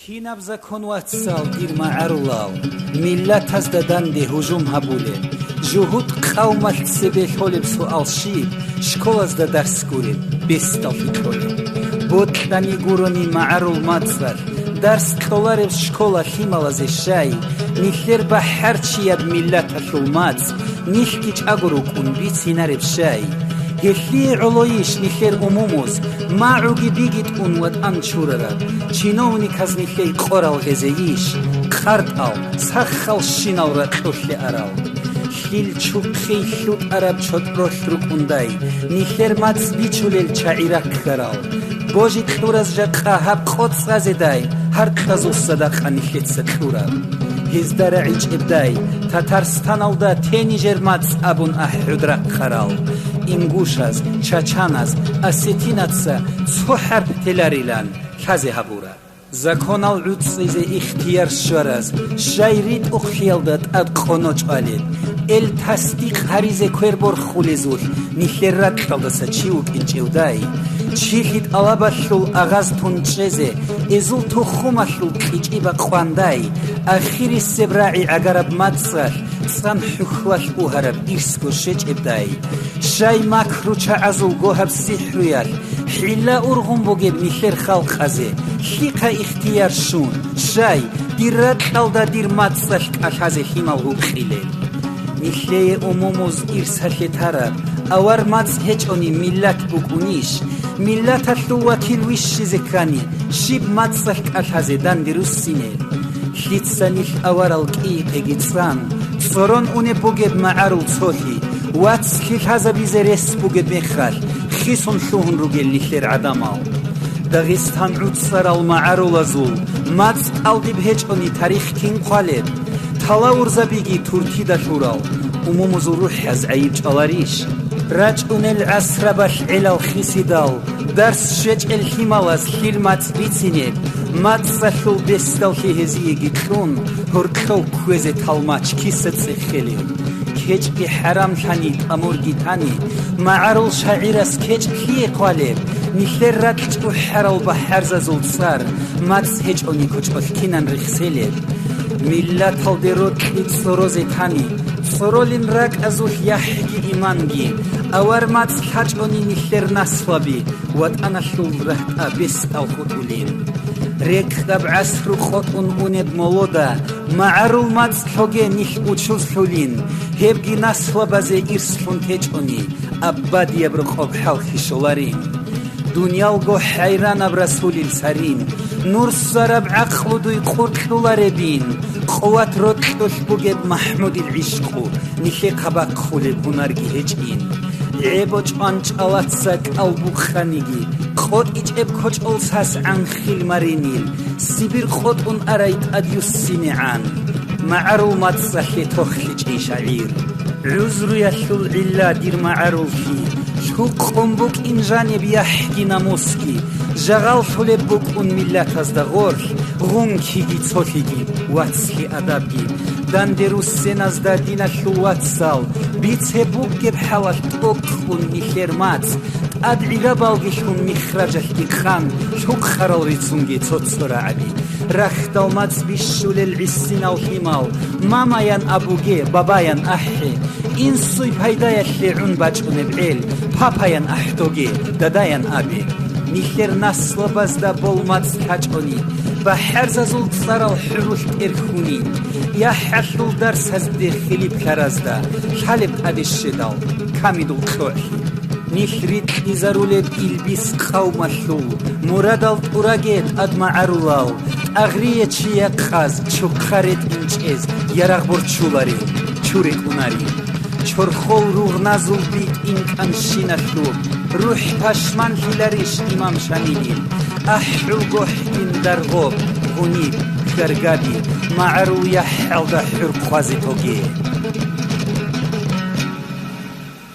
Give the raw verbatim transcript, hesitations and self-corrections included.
Кинаб закон, вацал, дир магӀарулал, миллатазда данде гьужум гьабулеб? Жугьут къавмалъ цебе лъолеб суал щиб, школазда дарс гуреб, бесдаллъи кьолеб? Бокьани гурони магӀарул мацӀалъ, дарс кьолареб школа лъималазе щай, нилъер бахӀарчияб миллаталъул мацӀ, нилъги чӀаго рукӀун бицинареб щай? Гьелъие гӀолойищ нилъер умумуз, магӀуги биги тӀун ватӀан чурараб, чиновниказ нилъей къорал гъезейищ, къартӀал, сахалщинал ракьулъе арал? Лъил чухъей лъутӀараб чотӀролъ рукӀундай, нилъер мацӀ бичулел чагӀи раккарал? Божи кьураз жакъа гьаб къо цӀазедай, гьаркьазул садакъа нилъеца кьураб? Гьезда рагӀичӀебдай, Татарстаналда те нижер мацӀ абун ахӀуд рахъарал? Ингушаз, чачаназ, осетинаца цо хӀарп теларилан лъазе гьабура. Законал гӀуцӀизе ихтияр щвараз щай ритӀухълъиялда тӀад къоно чӀвалеб? Эл тасдикъ гьаризе квер борхулезулъ нилъер ракьалдаса чи вукӀинчӀевдай? Чилъи тӀалабалъул агъаз тун чӀезе, эзул тухумалъул кьичӀи бакъвандай? Ахирисеб рагӀи гӀагараб мацӀалъ цӀан хӀухьлалъ угьараб ирсго щечӀебдай? Щай макру чагӀазул гогьаб сихӀруялъ хӀилла ургъун бугеб нилъер халкъазе? Лъихъа ихтияр щун, щай, дир ракьалда дир мацӀалъ кӀалъазе лъимал гьукъилел? Нилъее умумуз ирсалъе тараб авар мацӀ гьечӀони миллат букӀунищ? Миллаталъул вакил вищизе ккани, щиб мацӀалъ кӀалъазе данде руссинел? Лъица нилъ аварал кӀийихъеги цӀан, цӀорон унеб бугеб магӀарул цолъи, вацлъи лъазабизе рес бугеб мехалъ, хисун лъугьун ругел нилъер гӀадамал. Дагъистан гӀуцӀарал магӀарулазул мацӀ кӀалдиб гьечӀони тарих кин хъвалеб? Талавурзабиги туркида лъурал, умумузул рухӀаз гӀайиб чӀваларищ? РачӀунел гӀасрабалъ гӀелал хисидал дарс щвечӀел лъималаз лъил мацӀ бицинеб? МацӀалъул бесдаллъи гьезиеги кьун, гьоркьов кквезе талмач киса цӀехелев? КечӀги хӀарамлъани, тӀамурги тани, магӀарул шагӀирас кечӀ лъие хъвалеб? Нилъер ракь чӀухӀарал бахӀарзазул цӀар мацӀ гьечӀони кочӀолъ кинан рехселеб? Миллаталде рокьи цӀорозе тани, цӀоролин ракӀазулъ яхӀги иманги, авар мацӀ лъачӀони нилъер наслаби, ватӀаналъул рагьтӀа бесдал хутӀулин. РекӀкӀаб гӀасру къотӀун унеб молода, магӀарул мацӀ лъоге нилъ учуз лъулин, гьебги наслабазе ирслъун течӀони, абадияб рокъоб хӀалхьи щоларин. Дуниялго хӀайранаб Расулил сарин, нурсараб гӀакълу дуй къуркьуларебин, къуват рокьулъ бугеб МахӀмудил гӀишкъу, нилъехъа бахъулеб гьунарги гьечӀин. ГӀебо чӀван чӀалаца кӀал бухъаниги, къотӀичӀеб кочӀол сас гӀанхил маринил, Сибир къотӀун арай тӀадюссинегӀан, магӀарул мацӀалъе тохлъичӀей шагӀир. ГӀузруялъул гӀилла дир магӀаруллъи, лъукъун букӀин жаниб яхӀги намусги, жагъаллъулеб букӀун миллатазда гъорлъ, гъункиги цолъиги, вацлъи адабги. Данде руссеназда диналъул вацал, бице бугеб хӀалалъ тӀокӀ кьун нилъер мацӀ, тӀад гӀирабалги лъун михражалъги къан, лъукъарал рицунги цо-цо рагӀаби. Рахьдал мацӀ бищулел гӀисинал лъимал, мамаян абуге, бабаян ахӀе. Инсуй пайдаялъе гӀун бачӀунеб гӀел, папаян ахӀдоге, дадаян абе. Нилъер наслабазда бол мацӀ лъачӀони, бахӀарзазул цӀарал хӀурулъ тӀерхьуни, яхӀалъул дарсазде хилиплъаразда лъалеб тӀаде щведал, камидул кьогӀлъи. Нилъ рикьизарулеб илбис къавмалъул, мурадал тӀураге тӀад магӀарулал, тӀагърие чи якъаз, чухъа ретӀинчӀез ярагъ борчуларин, чу рекӀунарин. Чорхол ругъназул битӀин кӀанщиналъуб, рухӀ пашманлъиларищ имам Шамилил? АхӀулго хӀиндар гъоб, гъуниб, ккаргаби, магӀарул яхӀалда хӀур хъвазе тоге.